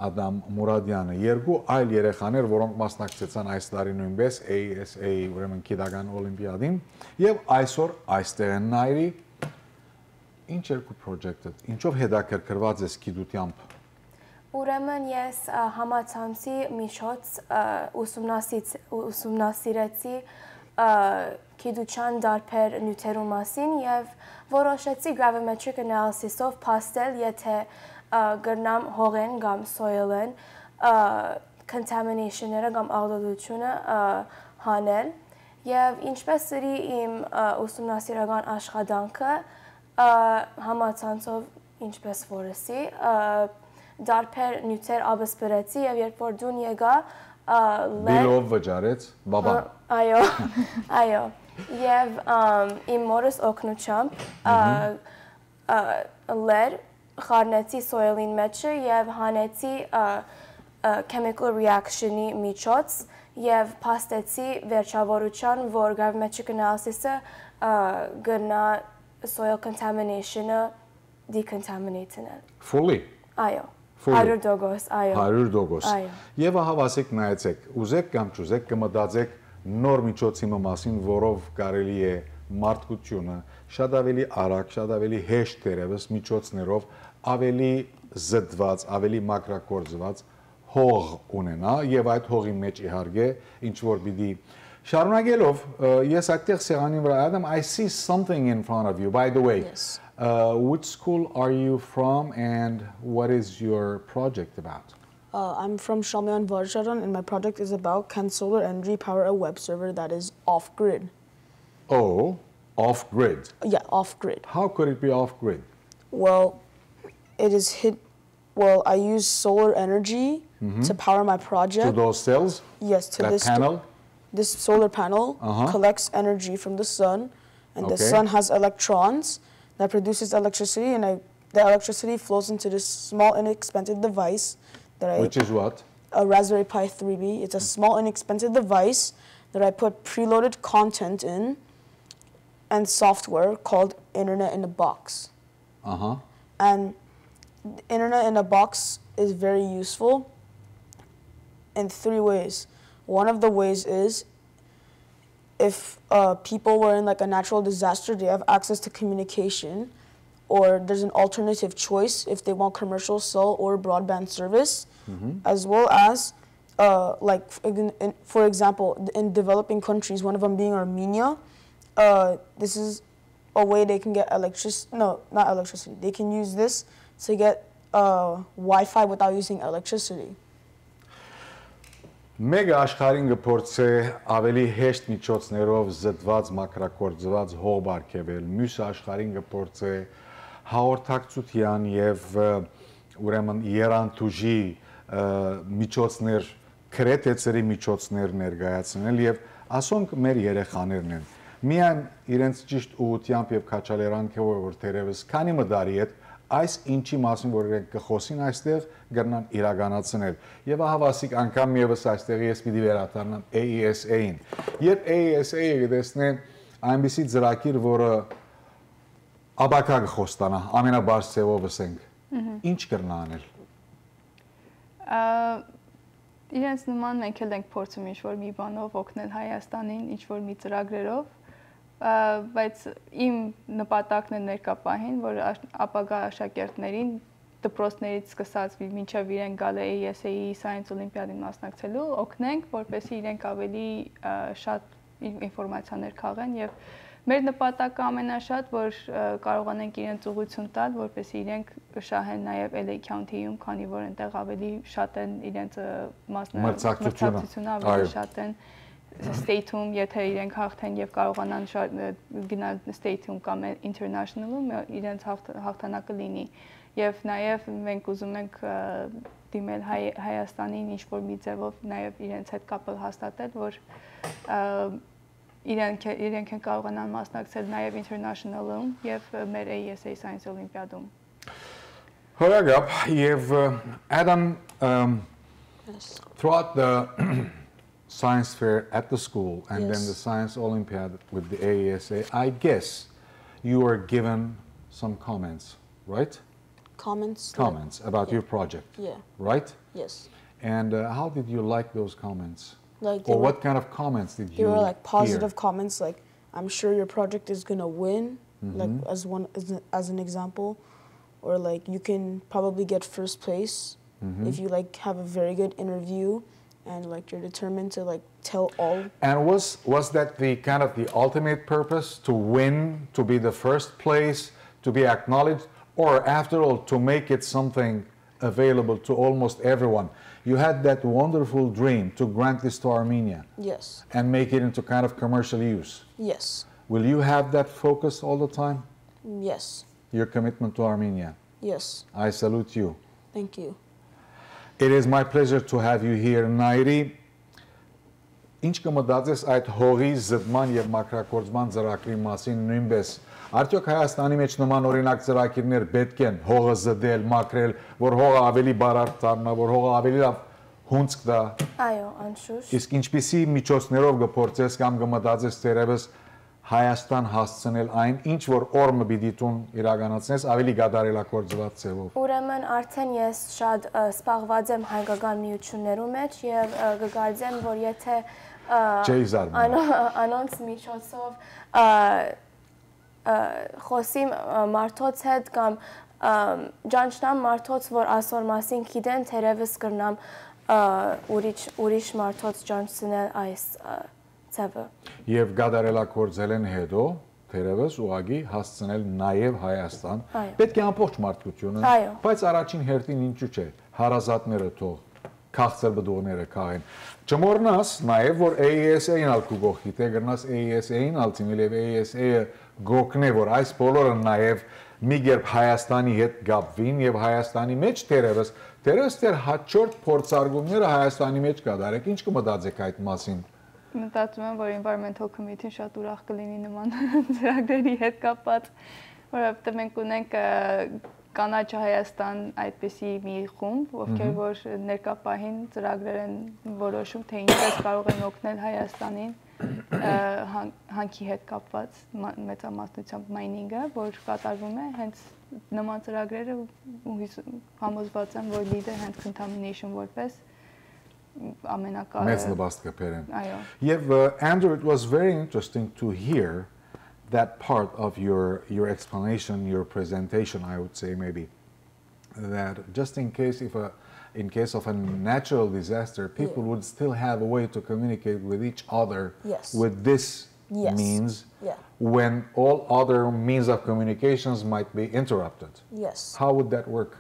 Ադամ Մուրադյանը, երկու այլ երեխաներ, որոնք մասնակցեցան այս տարի նոյնպէս A E S A, ուրեմն գիտական օլիմպիադին, եւ այսօր այստեղ են։ Նայիրի, ինչ էր քու պրոյեկտդ, ինչով հետաքրքրված ես գիտությամբ։ Ուրեմն ես, ա, համացանցի միջոց, ա, ուսումնասից-, ուսումնասիրեցի, ա, գիտության տարբեր նիւթերու մասին եւ որոշեցի gravimetric analysis-ով փաստել, եթե, ա, կրնամ հողէն կամ soil-էն, ա, contamination-ները կամ աղտոտությունը, ա, հանել։ Եւ ինչպես ըրի իմ, ա, ուսումնասիրական աշխատանքը, ա, համացանցով, ինչպես որ ըսի, ա, տարբեր նիւթեր աբսպրեցի եւ երբ որ տուն եկայ, ա, լեր Բիլով վճարեց, բաբան։ Հա, այո, այո։ Եւ, ամ, իմ մորս օգնությամբ, ա, Մհմ։ ա, լեր խառնեցի soil-ին մեջը եւ հանեցի, ա, ա, chemical reaction-ի միջոց եւ փաստեցի վերջավորության, որ gravimetric analysis-ը, ա, կրնայ soil contamination-ը decontaminate-նել։ Fully։ Այո։ Fully։ Հարյուր տոկոս, այո։ Հարյուր տոկոս։ Այո։ Եվ ահա, Վասիկ, նայեցեք, ուզեք կամ չուզեք, կը մտածեք նոր միջոցի մը մասին, որով կարելի է մարդկությունը շատ ավելի արագ, շատ ավելի հեշտ, դերևս, միջոցներով ավելի զտված, ավելի մաքրագործված հող ունենայ, եւ այդ հողի մեջ, իհարկե, ինչ որ պիտի շարունակելով, ը, ես այդտեղ սեղանին վրա, Adam, I see something in front of you, by the way. Yes. Uh, which school are you from and what is your project about? Uh, I'm from Shamyan Varjaran, and my project is about, can solar energy power a web server that is off grid? Oh, off grid. Yeah, off grid. How could it be off grid? Well, it is hit. Well, I use solar energy Mm-hmm. to power my project. To those cells? Yes, to That this panel? This solar panel Uh-huh. collects energy from the sun, and the Okay. sun has electrons that produces electricity, and I, the electricity flows into this small, inexpensive device that I Which is what? A Raspberry Pi three B. It's a small, inexpensive device that I put preloaded content in and software called Internet in a Box. Uh-huh. And Internet in a Box is very useful in three ways. One of the ways is if, uh, people were in, like, a natural disaster, they have access to communication. or there's an alternative choice if they want commercial cell or broadband service, as well as, uh, like, f- in, in, for example, in developing countries, one of them being Armenia, uh, this is a way they can get electric, no, not electricity. They can use this to get, uh, Wi-Fi without using electricity. Մէկը աշխարհին կը փորձէ ավելի հեշտ միջոցներով զտուած մաքրագործուած հող պարգեւել, միւսը աշխարհին կը փորձէ հաղորդակցութեան եւ, ը, ուրեմն, եռանդուժի, ը, միջոցներ, գրեթէ ծրի միջոցներ ներկայացնել եւ ասոնք մեր երեխաներն են։ Միայն իրենց ճիշտ ուղղութեամբ եւ քաջալերանքով, որ թերեւս քանի մը տարի հետ այս ինչի մասին, որ իրենք կը խօսին այստեղ, կրնան իրականացնել։ Եւ ահա, Վասիկ, անգամ եւս այստեղ ես պիտի վերադառնամ A E S A-ին։ Երբ A E S A-ը կտեսնէ այնպիսի ծրագիր, որը ապագայ կը խոստանայ, ամենաբարձ ձեւով ըսենք, ինչ կրնայ անել։ Ա, իրենց նման մենք էլ ենք փորձում ինչ-որ մի բանով օգնել Հայաստանին, ինչ-որ մի ծրագրերով, ա, բայց իմ նպատակն է ներկա պահին, որ աշ-, ապագայ աշակերտներին, դպրոցներից սկսած, մի-, մինչև իրենք գալը A E S A-ի Science Olympiad-ին մասնակցելու, օգնենք, որպեսզի իրենք ավելի, ա, շատ ին-, ինֆորմացիաներ քաղեն եւ մեր նպատակը ամենաշատ, որ, ը, կարողանենք իրենց ուղղություն տալ, որպեսզի իրենք շահեն նաեւ L A County-ում, քանի որ այնտեղ ավելի շատ են իրենց, ը, մասնա-, Մրցակցությունը։ Մրցակցությունը ավելի Այո։ Շատ են state-ում, եթե իրենք հաղթեն եւ կարողանան շա-, ը, գնալ state-ում կամ international-ում, ը, իրենց հաղթ-, հաղթանակը լինի։ Եվ նաեւ մենք ուզում ենք, ը, դիմել Հայ-, Հայաստանին ինչ-որ մի ձևով նաեւ իրենց հետ կապը հաստատել, որ, ը, իրենք, իրենք են կարողանան մասնակցել նաև international-ում և մեր A E S A Science Olympiad-ում։ Հոյակապ, և, uh, Adam, um, Yes. Throughout the science fair at the school and then Yes. The science Olympiad with the A E S A, I guess you were given some comments, right? Comments, like, Comments about yeah. Your project, Yeah. Right? Yes. And, uh, how did you like those comments? Like, they Or were, what kind of comments did they you were, like, positive hear? Comments, like, "I'm sure your project is gonna win," like, Mm-hmm. As one, as, a, as an example, or, like, "You can probably get first place Mm-hmm. If you, like, have a very good interview and, like, you're determined to, like, tell all." And was, was that the kind of the ultimate purpose, to win, to be the first place, to be acknowledged, or after all, to make it something available to almost everyone? You had that wonderful dream to grant this to Armenia Yes. And make it into kind of commercial use. Yes. Will you have that focus all the time? Yes. Your commitment to Armenia? Yes. I salute you. Thank you. It is my pleasure to have you here, Nairi. Ինչ կը մտածես այդ հողի զտման և մաքրագործման ծրագրի մասին նույնպես։ Արդյոք Հայաստանի մեջ նման օրինակ ծրագիրներ պետք են հողը զտել, մաքրել, որ հողը ավելի բարարդ դառնա, որ հողը ավելի լավ հունձք տա։ Այո, անշուշտ։ Իսկ ինչպիսի միջոցներով կը փորձես կամ կը մտածես դերևս Հայաստան հասցնել այն, ինչ որ օր մը պիտի դուն իրականացնես, ավելի կատարելագործված ձևով։ Ուրեմն արդեն ես շատ, ը, սպաղված եմ հայկական միություններու մեջ և, ը, կկարծեմ, որ եթե, ը, Չէի զարմանում։ անո-, անոնց միջոցով, ը, ը, խոսիմ, ը, մարդոց հետ կամ, ը, ճանչնամ մարդոց, որ ասոր մասին գիտեն, թերևս կրնամ, ը, ուրիշ, ուրիշ մարդոց ճանչցնել այս, ը, ձևը։ Եվ կատարելագործելեն հետո, թերևս ուղղակի հասցնել նաև Հայաստան։ Այո։ Պետք է ամբողջ մարդկությունը, Այո։ Բայց առաջին հերթին ինչու՞ չէ, հարազատները թող քաղցր պտուղները քաղեն։ Չմոռնաս նաև, որ A E S A-ն ալ քու կողքի, թե կրնաս A E S A-ն ալ դիմել և A E S A-ը կօգնէ, որ այս բոլորը նաև մի կերպ Հայաստանի հետ կապվին և Հայաստանի մեջ թերևս, թերևս դեռ հաջորդ փորձարկումները Հայաստանի մեջ կատարեք։ Ինչ կը մտածեք այդ մասին։ Մտածում եմ, որ Environmental Committee-ն շատ ուրախ կլինի նման ծրագրերի հետ կապված, որովհետև մենք ունենք, ը, Կանաչ Հայաստան այդպիսի մի խումբ, ովքեր Մհմ։ Որ ներկա պահին ծրագրեր են որոշում, թե ինչպես կարող են օգնել Հայաստանին, ը, հան-, հանքի հետ կապված մա-, մեծամասնությամբ mining-ը, որ կատարվում է, հենց նման ծրագրերը ու հույս-, համոզված եմ, որ լիդը հենց contamination որպես ամենակա-, Մեծ նպաստ կբերեն։ Այո։ Եվ, ը, Andrew, it was very interesting to hear that part of your your explanation, your presentation, I would say maybe that just in case if a in case of a natural disaster, people would still have a way to communicate with each other Yes. with this Yes. means Yeah. when all other means of communications might be interrupted. Yes. How would that work?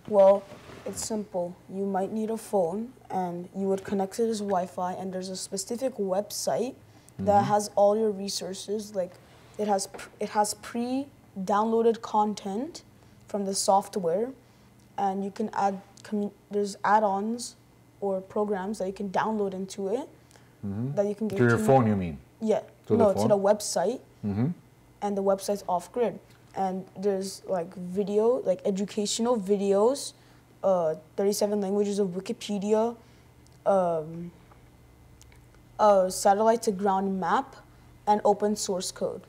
Well, it's simple. You might need a phone and you would connect it as Wi Fi, and there's a specific website that has all your resources. Like it has pr- it has pre downloaded content from the software, and you can add commu- there's add ons or programs that you can download into it that you can get To your phone, you mean? Yeah. To the No, phone? To the website. And the website's off grid. And there's like video, like educational videos, uh, thirty-seven languages of Wikipedia, um, a satellite to ground map, and open source code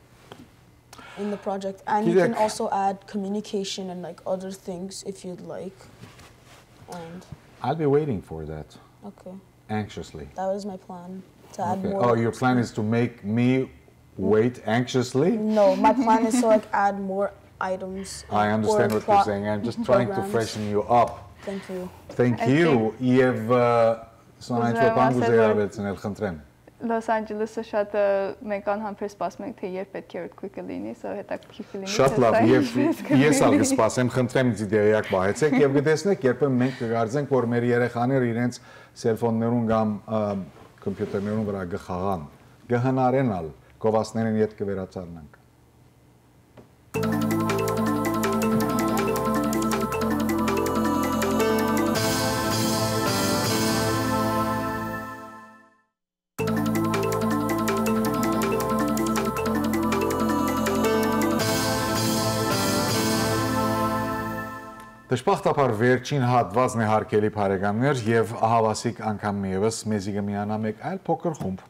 in the project. And you can Kidek. Also add communication and like other things if you'd like. And I'll be waiting for that okay, anxiously. That was my plan to add Okay. more. Oh, your plan is to make me wait anxiously? No, my plan is to like add more items. I understand or what pro- you're saying. I'm just trying to programs. Freshen you up. Thank you. Thank I you. think- Եվ սոնայց Ուզում եմ պան ասել, գուզե որ- Ավելցնել, խնդրեմ։ Լոս Անջելեսը շատ ը, մենք անհամբեր սպասում ենք, թե երբ պետք է earthquake-ը լինի, so հետաքրքիր կլինի, Շատ թե լավ, սա եւ ինչպես ես ալ կլինի։ կսպասեմ, խնդրեմ ինձ դերեակ պահեցեք եւ կտեսնեք, երբեմն մենք կգարձենք, որ մեր երեխաները իրենց սելֆոններուն կամ ը, կոմպիուտերներուն վրա կխաղան, կհնարեն ալ, գովասներեն յետ կվերադառնանք։ Դժբախտաբար վերջին հատվածն է, հարգելի բարեկամներ, եւ ահավասիկ անգամ եւս մեզի կմիանայ մէկ այլ փոքր խումբ,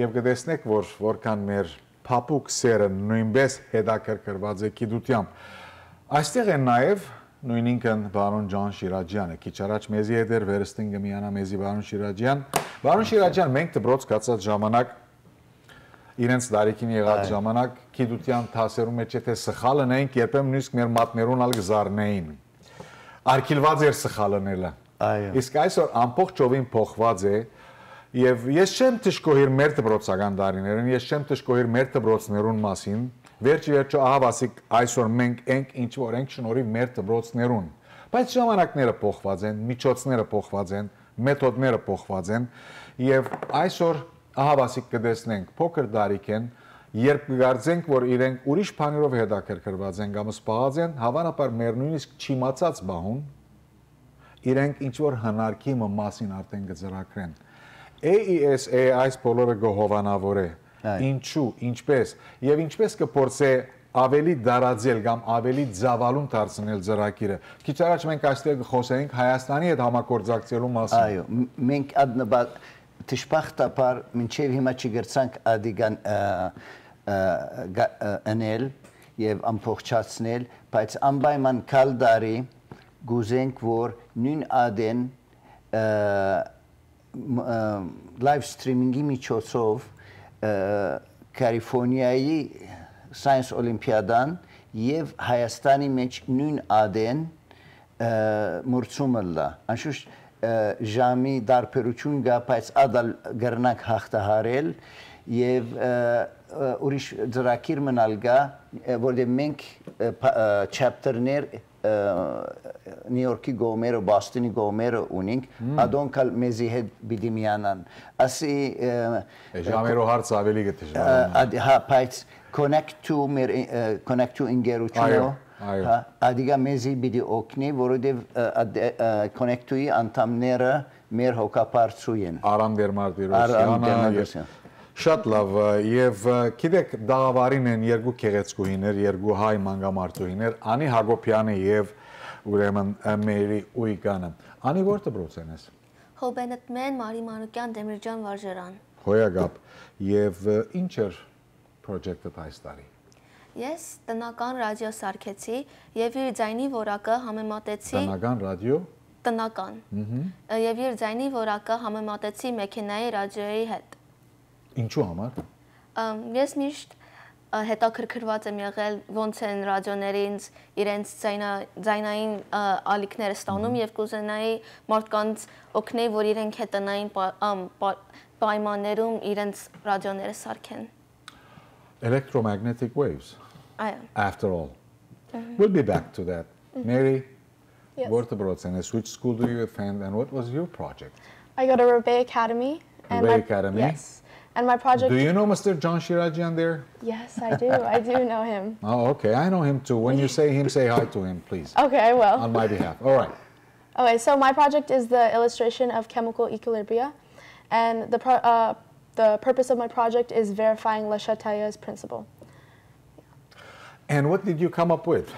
եւ կտեսնեք, որ որքան մեր փափուկ սերը նոյնպէս հետաքրքրուած է գիտութեամբ։ Այստեղ են նաեւ նոյնինքն պարոն Ջան Շիրաջյանը։ Քիչ առաջ մեզի հետ էր, վերստին կմիանայ մեզի պարոն Շիրաջյան։ Պարոն Շիրաջյան, մենք դպրոց գացած ժամանակ, իրենց տարիքին եղած Այո։ ժամանակ գիտութեան դասերու մէջ, եթե սխալ ընենք, երբեմն նույնիսկ մեր մատներուն ալ կզարնեին։ Արգիլված էր սխալ ընելը։ Այո։ Իսկ այսօր ամբողջովին փոխված է, եւ ես չեմ դժգոհիր մեր դպրոցական տարիներուն, ես չեմ դժգոհիր մեր դպրոցներուն մասին։ Վերջի վերջո ահավասիկ այսօր մենք ենք ինչ որ ենք շնորհիվ մեր դպրոցներուն։ Բայց ժամանակները փոխված են, միջոցները փոխված են, մեթոդները փոխված են, եւ այսօր ահավասիկ կտեսնենք փոքր տարիքեն, երբ կգարձենք, որ իրենք ուրիշ բաներով հետաքրքրված են կամ զբաղած են, հավանաբար մեր նույնիսկ չիմացած բահուն, իրենք ինչ որ հնարքի մը մասին արդեն կծրագրեն։ A E S A այս բոլորը կհովանավորե։ Այո։ Ինչու, ինչպես, եւ ինչպես կփորձե ավելի դարածել կամ ավելի ծավալուն դարձնել ծրագիրը։ Քիչ առաջ մենք այստեղ կխոսեինք Հայաստանի հետ համագործակցելու մասին։ Այո, մ- մենք ադնաբար դժբախտաբար մինչև հիմա չգրցանք ադիգան ը, ը, գա- ը, ընել եւ ամբողջացնել, բայց անպայման կալ դարի գուզենք, որ նույն ադեն ը, մ- ը, live streaming-ի միջոցով ը, Կալիֆորնիայի Science Օլիմպիադան եւ Հայաստանի մեջ նույն ադեն ը, մրցումը լա։ Անշուշտ ը, ժամի դարբերություն կա, բայց ադալ կրնանք հաղթահարել եւ ը, ը, ուրիշ ծրագիր մնալ կա, ը, որտեղ մենք ը, փա- ը, chapter-ներ ը, Նյու Յորքի կողմերը, Բոստոնի կողմերը ունենք, ադոնք ալ մեզի հետ պիտի միանան։ Ասի ը, Է, ժամերով հարցը ավելի կը ը, դժվարանա։ ադի- հա, բայց Connect to մեր ը, Connect to ընկերությունը, Այո, այո։ հա, ադիգա մեզի պիտի օգնի, որովհետև ը, ադե- ը, Connect to-ի անդամները մեր հոգապարծու են։ Արամ Դերմարտիրոսյանը Արամ եւ- Դերմարտիրոսյան։ Շատ լավ, ը, եւ ը, գիտեք, դաղավարին են երկու գեղեցկուհիներ, երկու հայ մանկամարտուհիներ, Անի Հակոբյանը եւ ուրեմն ը, Մերի Ուիկանը։ Անի, որ դպրոց են ես։ Հոբենտմեն Մարի Մանուկյան Դեմիրճան վարժարան։ Հոյակապ, եւ ը, ինչ էր project-ը այս տարի։ Ես տնական ռադիո սարքեցի եւ իր ձայնի որակը համեմատեցի Տնական ռադիո։ Տնական։ Ը, Եւ իր ձայնի որակը համեմատեցի մեքենայի ռադիոյի հետ։ Ինչու համար։ Ամ, Ես միշտ ը, հետաքրքրուած եմ եղել, ոնց են ռադիոները ինձ իրենց ձայնա-, ձայնային, ը, ալիքները ստանում, Մհմ։ Եւ կուզենայի մարդկանց օգնել, որ իրենք հետանային պա-, ամ, պա-, պայմաններում իրենց ռադիոները սարքեն։ Electromagnetic waves, Այո։ After all. Մհմ։ We'll be back to that. Մհմ։ Մերի, Yes. Որտե բրոցեն ես, which school do you attend and what was your project? I go to Rebay Academy. And Rebay my, Academy? Yes. And my project Do you know Mister John Shirajian there? Yes, I do. I do know him. Oh, okay. I know him too. When you say him, say hi to him, please. Okay, I will. On my behalf. All right. Okay, so my project is the illustration of chemical equilibria. And the, pro- uh, the purpose of my project is verifying Le Chatelier's principle. And what did you come up with?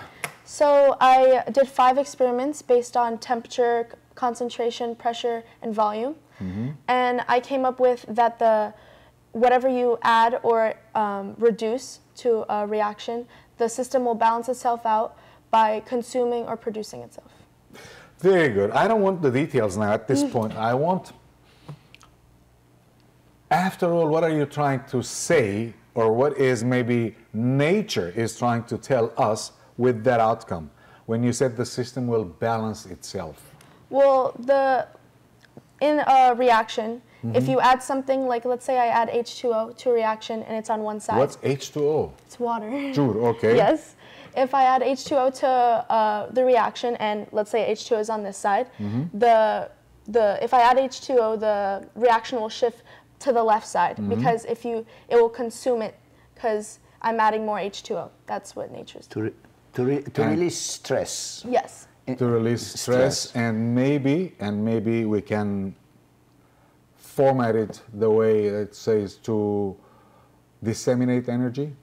So I did five experiments based on temperature, c- concentration, pressure, and volume. Mm-hmm. And I came up with that the whatever you add or um, reduce to a reaction, the system will balance itself out by consuming or producing itself. Very good. I don't want the details now at this point. I want After all, what are you trying to say, or what is maybe nature is trying to tell us with that outcome? When you said the system will balance itself. Well, the in a reaction, if Mm-hmm. you add something like, let's say I add H two O to a reaction and it's on one side. What's H two O? It's water. Ջուր, okay. Yes. If I add H two O to uh, the reaction and let's say H two O is on this side, Mm-hmm. the the if I add H two O, the reaction will shift to the left side Mm-hmm. because if you, it will consume it because I'm adding more H two O. That's what nature's To, re- to, re- to And release stress. Yes. In- To release stress, stress. And maybe, and maybe we can format it the way it says to disseminate energy,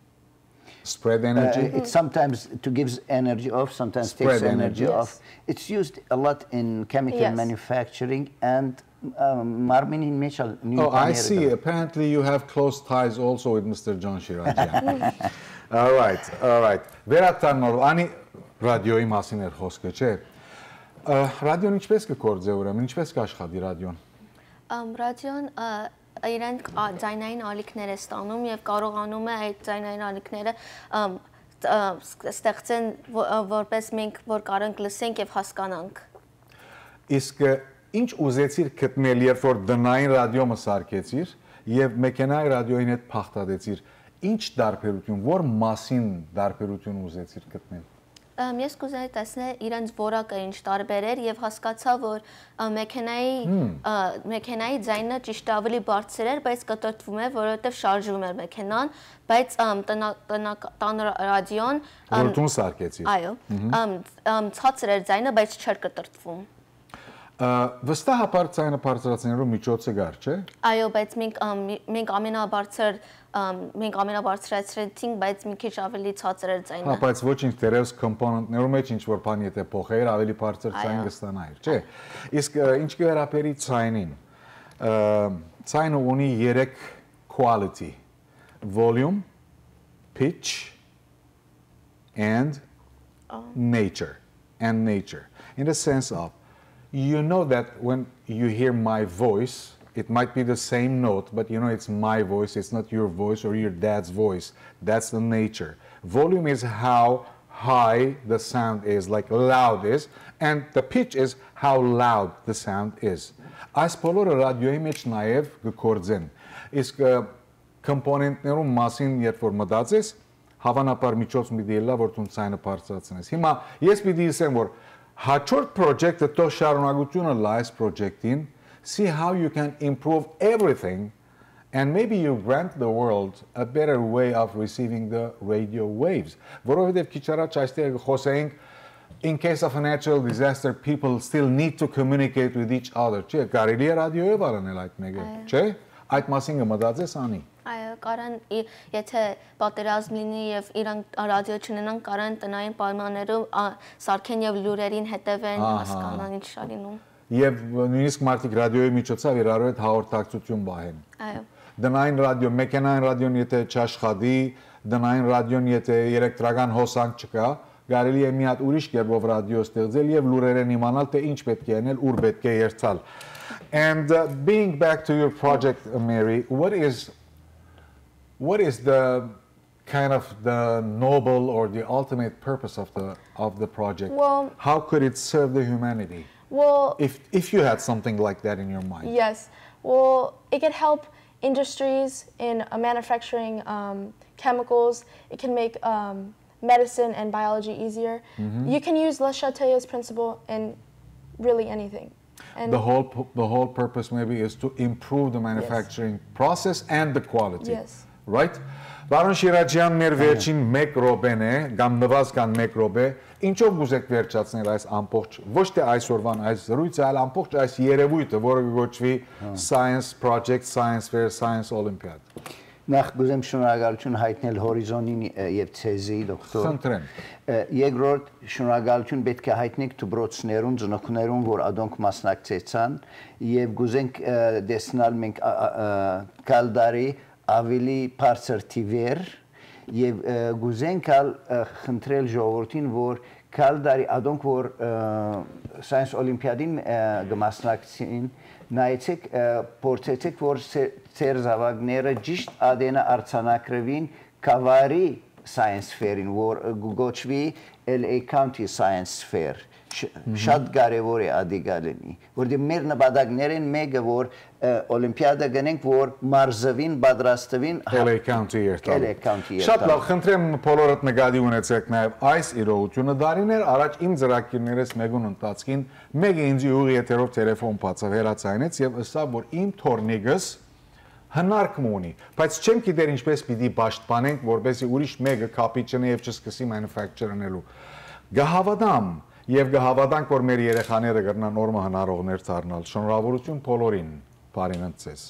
spread energy. Uh, it sometimes to gives energy off, sometimes Spread takes energy energy. Off. Yes. It's used a lot in chemical Yes. Manufacturing and um, Marminin Metal. Oh, I see. Apparently you have close ties also with Mister John Shirajian. All right, all right. Վերադառնալով, անի ռադիոյի մասին էր խոսքը, չէ՞։ Ա, Ռադիոն ինչպես կկործե ուրեմն, ինչպես կաշխատի ռադիոն։ Ամ, ռադիոն, ա, իրենք, ա, ձայնային ալիքներ է ստանում եւ կարողանում է այդ ձայնային ալիքները, ամ, տ- ա, ս- ստեղծեն ո- ա, որպես մենք որ կարանք լսենք եւ հասկանանք։ Իսկ, ը, ինչ ուզեցիր գտնել, երբ որ տնային ռադիո մը սարքեցիր եւ մեքենայի ռադիոյին հետ փախտատեցիր, ինչ տարբերություն, որ մասին տարբերություն ուզեցիր գտնել։ Ամ, ես կուզեի տեսնել իրենց որակը ինչ տարբեր էր եւ հասկացա, որ, ա, մեքենայի, Հմ։ ա, մեքենայի ձայնը ճիշտ ավելի բարձր էր, բայց կտրտվում էր, որովհետեւ շարժվում էր մեքենան, բայց, ամ, տնա- տնակ- տան ռ- ռադիոն, ամ, Որ դուն սարքեցիր։ Այո, Մհմ։ ամ, ամ, ցածր էր ձայնը, բայց չէր կտրտվում։ Ա, վստահաբար ձայնը բարձրացնելու միջոցը կար, չէ՞։ Այո, բայց մենք, ամ, մի- մենք ամենաբարձր, ամ, մենք ամենաբարձրացրեցինք, բայց մի քիչ ավելի ցածր էր ձայնը։ Հա, բայց ոչինչ, դերևս component-ներու մեջ ինչ որ բան եթե փոխեիր, ավելի բարձր ձայն Այո։ Կստանայիր, չէ՞։ Իսկ, ը, ինչ կվերաբերի ձայնին, ը, ձայնը ունի երեք quality, volume, pitch, and Oh. nature, and nature. In the sense of, you know that when you hear my voice, it might be the same note, but you know it's my voice, it's not your voice or your dad's voice. That's the nature. Volume is how high the sound is, like loud is, and the pitch is how loud the sound is. Այս բոլորը ռադիոյի մեջ նաև կկործեն։ Իսկ, ը, component-ներու մասին երբ որ մտածես, հավանաբար միջոց պիտի ելլա, որ դու ձայնը բարձրացնես։ Հիմա ես պիտի ասեմ, որ հաջորդ project-ը թող շարունակությունը լա այս project-ին, see how you can improve everything, and maybe you grant the world a better way of receiving the radio waves. Որովհետև քիչ առաջ այստեղ կխոսեինք, in case of a natural disaster, people still need to communicate with each other. Չէ, կարելի է ռադիոյով առնել այդ մեկը, Այո։ Չէ՞։ Այդ մասին կմտածես, Անի։ Այո, կարան, ի- եթե պատերազմ լինի եւ իրանք ռադիո չունենան, կարան տնային պայմաններում, ա, սարքեն եւ լուրերին հետեւեն, Ահա։ Հասկանան ինչ ա լինում։ Եվ նույնիսկ մարդիկ ռադիոյի միջոցով իրարու հետ հաղորդակցություն պահեն։ Այո։ Տնային ռադիո, մեքենային ռադիոն եթե չաշխատի, տնային ռադիոն եթե էլեկտրական հոսանք չկա, կարելի է մի հատ ուրիշ կերպով ռադիո ստեղծել եւ լուրերեն իմանալ, թե ինչ պետք է անել, ուր պետք է երթալ։ And, uh, being back to your project, Mary, what is, what is the kind of the noble or the ultimate purpose of the of the project? Well- How could it serve the humanity? Well, If if you had something like that in your mind. Yes. Well, it could help industries in uh, manufacturing um, chemicals. It can make um, medicine and biology easier. You can use Le Chatelier's principle in really anything. And The whole pu- the whole purpose maybe is to improve the manufacturing process and the quality. Yes. Right? Բարոն Շիրաջյան, մեր վերջին մեկ րոպեն է, կամ նվազգան մեկ րոպե։ Ինչով կուզեք վերջացնել այս ամբողջ, ոչ թե այսօրվան այս զրույցը, այլ ամբողջ այս երևույթը, որը կոչվի Science Project, Science Fair, Science Olympiad։ Նախ կուզեմ շնորհակալություն հայտնել Հորիզոնին, ը, եւ Ցեզի, դոկտոր։ Խնդրեմ։ Ը, երկրորդ շնորհակալություն պետք է հայտնենք դպրոցներուն, ծնողներուն, որ ադոնք մասնակցեցան, եւ կուզենք, ը, տեսնալ մենք, ա, ա, ա, գալ տարի ավելի բարձր թիվեր, եւ, ը, կուզենք ալ, ը, խնդրել ժողովրդին, որ գալ տարի ադոնք, որ, ը, Science Olympiad-ին, ը, կմասնակցին, նայեցեք, ը, փորձեցեք, որ սե-, ձեր զաւակները ճիշտ ադենը արձանագրուին Կավարի Science Fair-ին, որ, ը, կոչուի L A County Science Fair։ Շ-, շատ կարեւոր է ադի գալենի, որտեղ մեր նպատակներէն մեկը, որ, ը, Օլիմպիադա գնենք, որ մարզվին, պատրաստվին, հա- L A County երթալու։ L A County Շատ երթալու։ լավ, խնդրեմ բոլորդ նկատի ունեցեք նաև այս իրողությունը։ Դարիներ առաջ իմ ծրագիրներս մեկուն ընթացքին մեկը ինձի ուղի եթերով տելեֆոն բացավ, հեռացայնեց եւ ըսաւ, որ իմ թորնիկս հնարք մը ունի, բայց չեմ գիտեր ինչպես պիտի պաշտպանենք, որպեսզի ուրիշ մեկը կապի չնի եւ չսկսի manufacture անելու։ Կհավատամ եւ կհավատանք, որ մեր երեխաները կրնան օրմը հնարողներ դառնալ։ Շնորհավորություն բոլորին, բարին ընդ ձեզ։